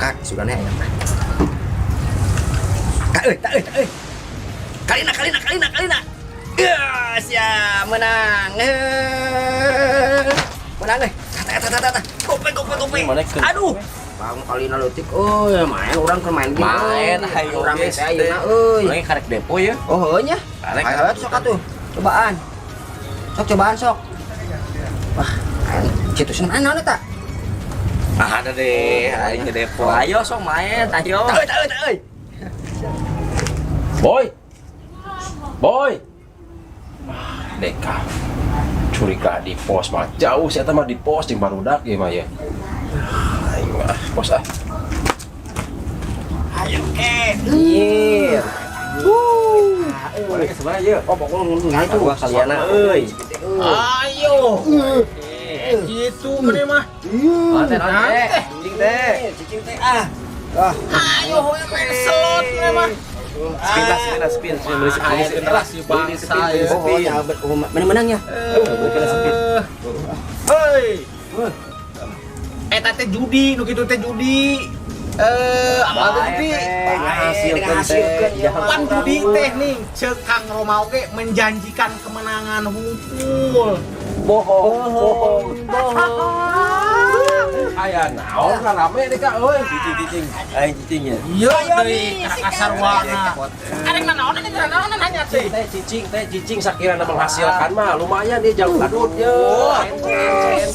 Kak, sugane aya mah. Kak euy, tak euy, tak euy. Kalina, kalina, kalina, kalina. Ya, siap menang. Menang euy. Tah, tah, tah, tah. Gope, gope, gope. Aduh. Bang kalina leutik euy, main urang keur main game. Main ayo urang geus teh ayeuna euy. Urang karek depo ya. Oh, heuh nya. Karek. Ayo sok atuh. Cobaan. Sok cobaan sok. Wah, situ senang naon eta? Ah, ada deh, aing ke depo. Ayo sok main, ayo. Tak euy, tak euy, tak euy. Boy. Boy. Ah, Deka. Curiga di pos mah jauh sih eta mah di pos jeung barudak ieu mah ya. Aing mah pos ah. Ayo ke. Iya. Boleh ke sebelah yeuh. Oh, pokoknya nggak itu. Gua kaliana euy. Ayo. Gitu mana mah. Oh, teh naon teh? Cicing teh. Cicing teh ah. Ah. Ayo main slot mana mah. Spin lah, spin lah, spin, spin, beli spin, beli spin, generasi beli bangsa, spin, beli ya. Oh, spin. ya, mana menangnya? Beli spin. Hei. Eta teh judi, nu kitu teh judi. Apa teh judi? Ngahasilkeun teh. Pan judi teh nih, ceuk Kang Roma oge menjanjikan kemenangan hungkul. Bohong, bohong, bohong. Aya naon rame Deka euy. Cicing, cicing. Aing cicing ya. Iya deui kasarwana. Arek nanaonan ini nanaonan hanya teh. Teh cicing, teh cicing sakirana menghasilkan mah lumayan dia jauh kadut ye.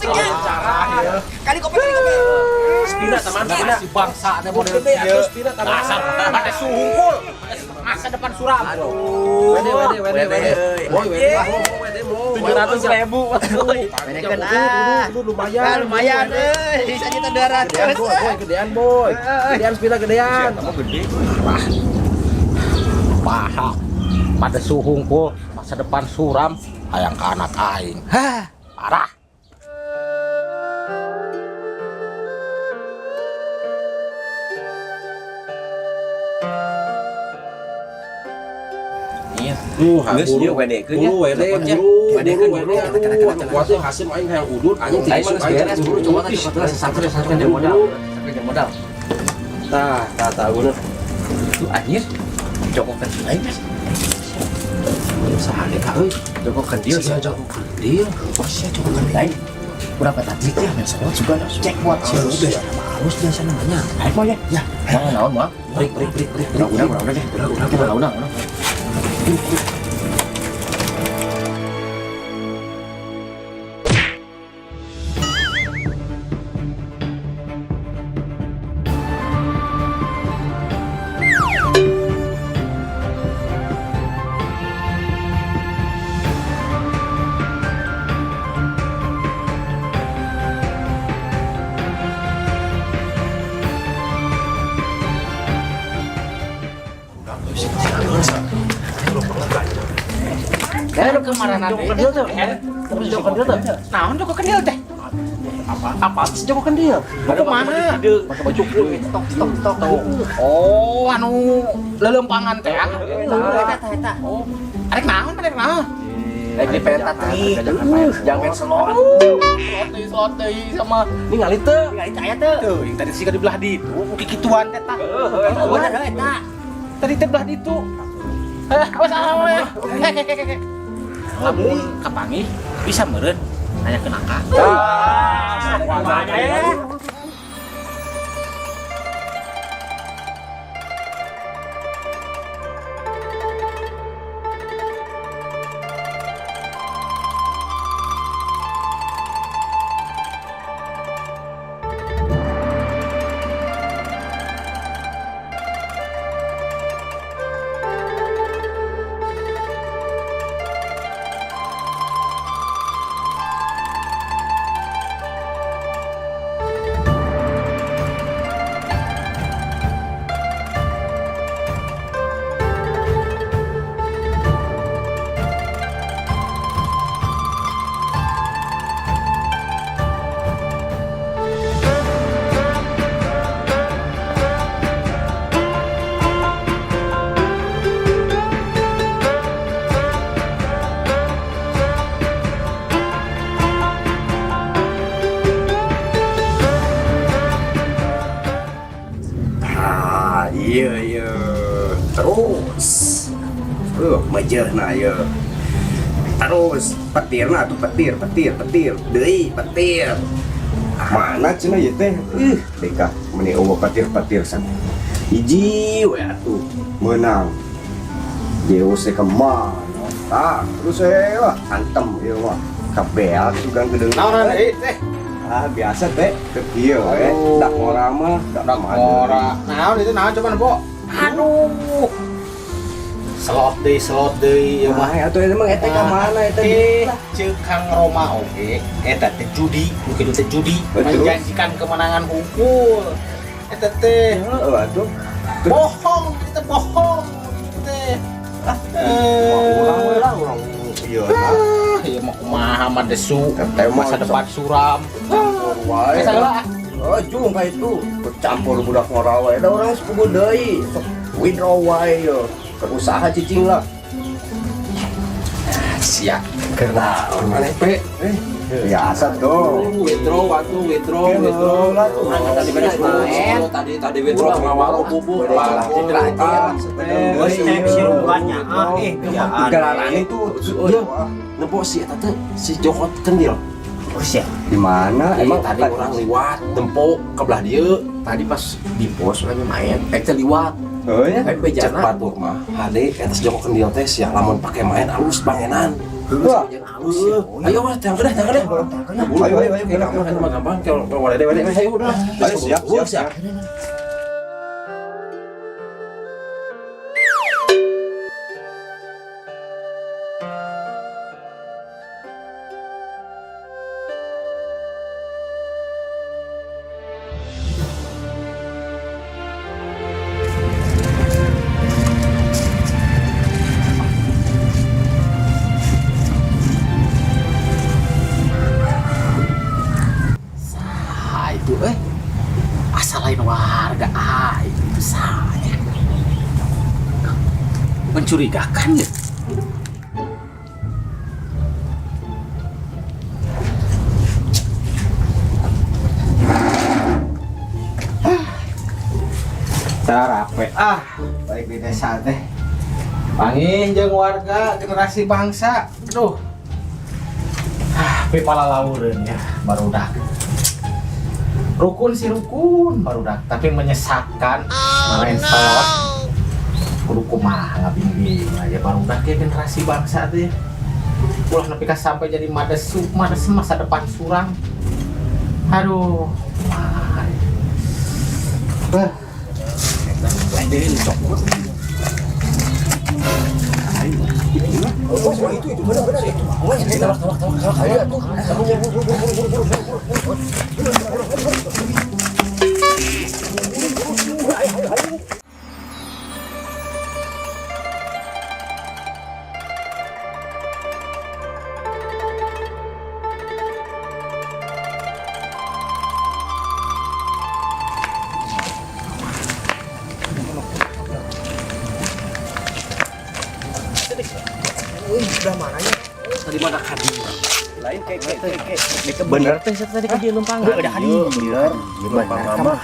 Cara Kali kopi, kali kopi. Spina teman spina. si bangsa teh model Gede kieu. atuh spina teman. Dasar pada suhungkul. Masa depan suram. Wede wede wede wede. Boy wede wede mo. 700.000. Benekeun ah. Lumayan. Ah, lumayan euy. Bisa juta 200. Gedean boy, boy, gedean boy. Gedean spina gedean. Gede. Paha. Pada suhungkul, masa depan suram, hayang ka anak aing. Hah, parah. Iya. Geus ieu WD-keun nya. Buru WD, buru, buru WD. Aduh, kuatnya hasil aing hayang udut anjing Aing timun mah geus beres, buru coba tah coba tah satu satu kan modal. Satu jam modal. Tah, tah tah bener. Tuh anjir. Joko kendil aing mas. Saha Deka euy? Joko kendil Sia Joko kendil. Oh, sia Joko kendil. Aing berapa tadi ya main slot juga Jackpot sih lu biasa nama halus biasa namanya. Aing mau ya? Ya. Nah, naon mah? Break break break break. Udah udah udah udah udah udah udah udah. Eh, kemana Joko kendil tuh. Joko kendil tuh. Naon Joko kendil teh? Apa? Apa sih Joko kendil? Joko mana? Pakai baju kulit. Stok stok stok. Oh, anu lelempangan teh ah. Eta eta eta. Oh, arek naon arek naon? Aing di pentat nih. Jangan main slot. Slot deui, slot deui sama Ini ngali teu. Enggak itu aya teu. tuh, yang tadi sih di belah ditu, kikituan teh tah. Oh, bener heuh eta. Tadi teh belah ditu. Eh, awas awas. Eh, eh, eh, eh. Lamun kapanggih bisa meureun nanya ke nangka. Ah, Ejehna ieu. Terus petirna atuh petir, petir, petir, deui petir. Mana cenah ieu teh? Ih, deka meni eueuh petir-petir san. Hiji we atuh meunang. Zeus teh kemana? Tah, terus lah antem ieu mah. Kabeak sugan geudeung. Naonan deui teh? Ah, biasa teh, teu kieu we. Dak ngora mah, dak Ngora. Naon itu naon coba Bo? Aduh. Slot deui ieu mah. Mah atuh eta mah eta ka mana eta? Eh, ceuk Kang Roma oge eta teh judi, nu kitu teh judi, Betul. menjanjikan kemenangan hungkul. Eta teh Heeh atuh. bohong, itu bohong itu teh. Mah urang we lah urang ieu nah. Ah, ieu mah kumaha mah desu, Teh mah masa depan suram. Campur wae. Geus lah. Oh, jung ka itu. Campur budak ngora wae. Da urang sepugu deui. Sok withdraw wae yo. Keur usaha cicing lah. Sia. Keur maneh pe? Biasa tuh. Withdraw atuh, withdraw, withdraw. Lah tuh. Urang tadi beres main. Tadi tadi withdraw ngawaro bubuk. Gelaran itu. Iya. Nempo si eta teh si Joko Kendil. Di mana? Emang tadi orang liwat nempo ke belah dieu. Tadi pas di pos lagi main, teh liwat. Oh ya. Aing Cek bejana. batur mah hade eta si Joko Kendil teh sia lamun pake main alus bangenan. Wah. Halus ya. Ayo mah tang kedah, tang kedah. Ayo ayo ayo. Gampang eta mah gampang kalau wede wede ayo udah. Ayo siap siap siap. Saha itu asal lain warga itu saya mencurigakan ya. Tarape ah baik di desa teh panggih jeung warga generasi bangsa. Aduh, ah pipalalaureun ya barudak. Rukun sih rukun barudak, tapi menyesatkan. Main slot kudu kumaha ngabimbing aja barudak ya generasi bangsa teh. Ulah nepi ka sampai jadi madesu, madesu masa depan suram. Aduh, kumaha. Bah. Oh, itu benar benar itu. Ayo atuh. Tadi mana kadi? Lain kayak kayak Bener teh tadi ka dieu lempang. Udah ka dieu. Bener.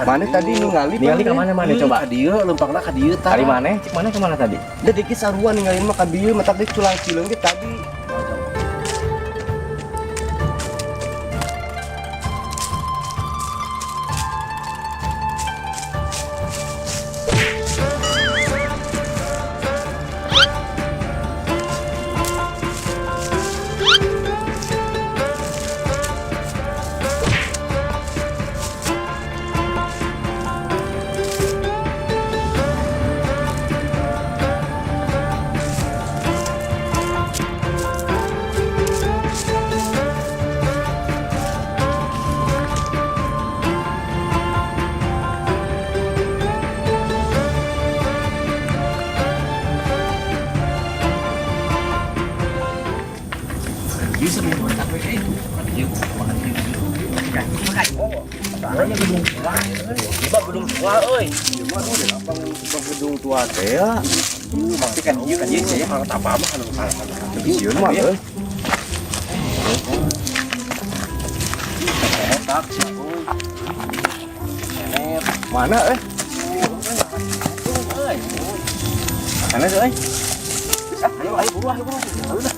Mana tadi ningali Ningali ka mana mana coba? Ka dieu lempangna ka dieu tah. Tadi mana? Cik mana kemana tadi? Da dikit sarua ninggalin mah ka dieu matak deui culang cileung ge tadi. Gedung tua euy. Ieu mah udah lapang gedung tua teh ya. Pasti kan ieu kan ieu sia kalau tapa mah kan Sieun mah euy. Tak sia. Mana euy? Mana tuh euy? Ayo Ayo buru, ayo buru. Udah.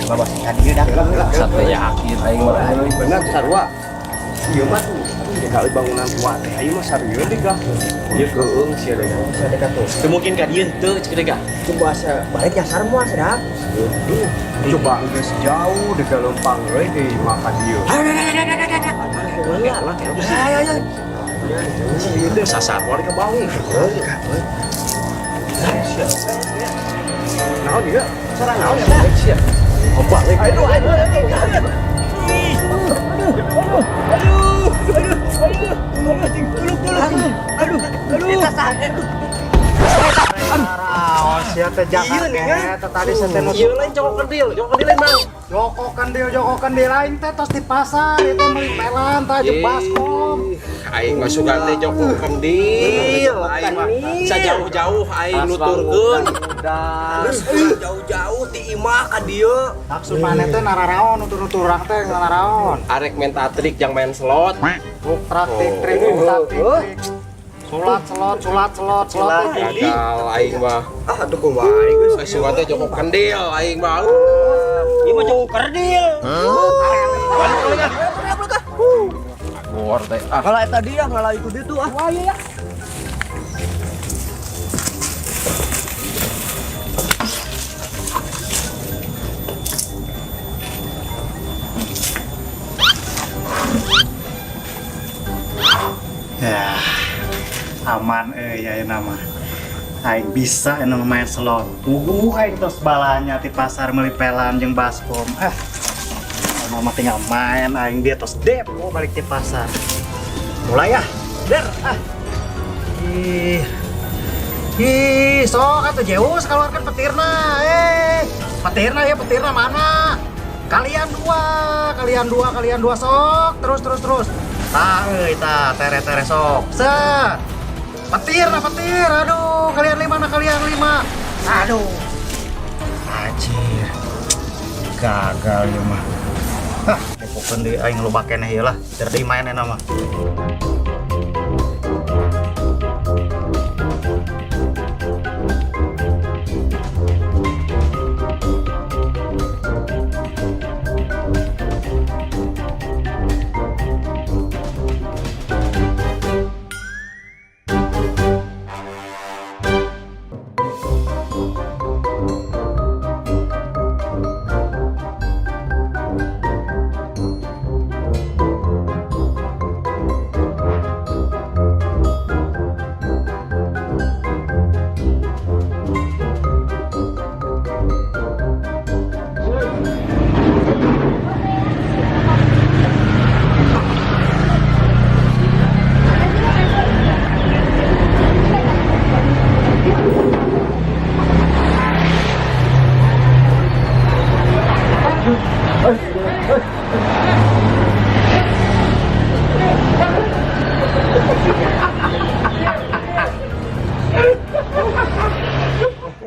Coba bos, kan ieu dah. Sate yakin aing mah. Bener sarua. Ieu mah tuh kali bangunan tua teh ayeuna mah sarieun deh gah. Ieu keung sia deh. Teu mungkin ka dieu teu cek deh gah. Coba asa balik nyasar moal sedap. Coba geus jauh deh lempang we di makan dieu. Ayo ayo. Ieu teh sasar moal ke bawah. Naon ieu? Sarang naon ya? Sia. Oh, balik. Aduh, aduh, aduh. Raos ya teh jangan teh tadi saya teh Ieu lain Joko Kendil, Joko Kendil emang. Joko Kendil aing teh tos di pasar itu meuli pelan tah jeung baskom. Aing mah sugan teh Joko Kendil. Aing mah sajauh-jauh aing nuturkeun. Jauh-jauh ti imah ka dieu. Maksud maneh teh nararaon nutur-nutur urang teh naraon. Arek minta trik yang main slot. Truk trak tik trik tak tik trik. Sulat selot sulat selot selot teh gili. Gagal aing mah. Ah, atuh kumaha aing geus. Sugan teh Joko Kendil aing mah. Ieu mah Joko Kerdil. Gor teh. Ah, Kalau eta dia ngalah itu dia tuh ah. Wah iya ya. Ya, aman euy ayeuna mah. Aing bisa anu main slot. Puguh aing tos balanya di pasar meuli pelan jeung baskom. Ah. Mama tinggal main aing dia tos depo balik di pasar. Mulai ah. Der ah. Ih. Ih, sok atuh Zeus keluarkan petirna. Eh, petirna ya petirna mana? Kalian dua, kalian dua, kalian dua sok. Terus terus terus. Tah euy tah tere-tere sok. Set. Petir nah petir. Aduh, kalian lima nah kalian lima. Aduh. Anjir. Gagal ieu mah. Hah, depokeun deui aing loba keneh ieu lah. Jadi main enak mah.